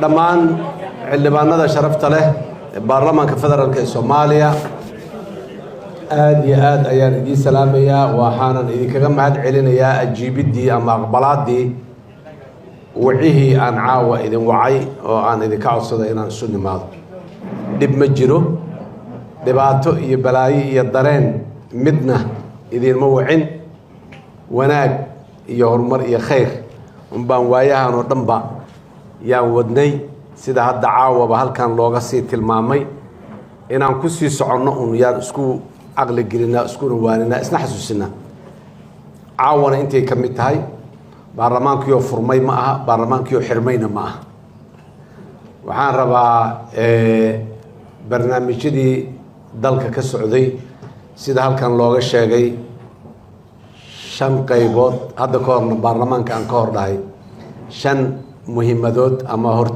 Dhammaan xildhibaanada sharafta leh ee Baarlamaanka Federaalk ee Soomaaliya, aada iyo aad ayaan idiin salaamayaa. Waxaanan idinkaga mahad celinayaa ajiibiddii ama aqbalaaddii wicihii aan caawa idin wacay oo aan idinka codsaday inaan isu nimaado. Dhib ma jiro, dhibaato iyo balaayo iyo dareen midna idiinma wicin. Wanaag iyo horumar iyo khayr unbaan waayahan oo dhanba yaan wadnay, sida hadda caawaba halkan looga sii tilmaamay. Inaan ku sii soconno un yaan isku caqli gelinaa, iskuna waaninaa, isna xasuusinaa. Caawana intay ka mid tahay, baarlamaankiioo furmay ma aha, baarlamaankiioo xirmayna ma aha. Waxaan rabaa barnaamijyadii dalka ka socday, sida halkan looga sheegay, shan qaybood. Hadda ka horna baarlamaanka aan ka hor dhahay shan muhiimadood ama hor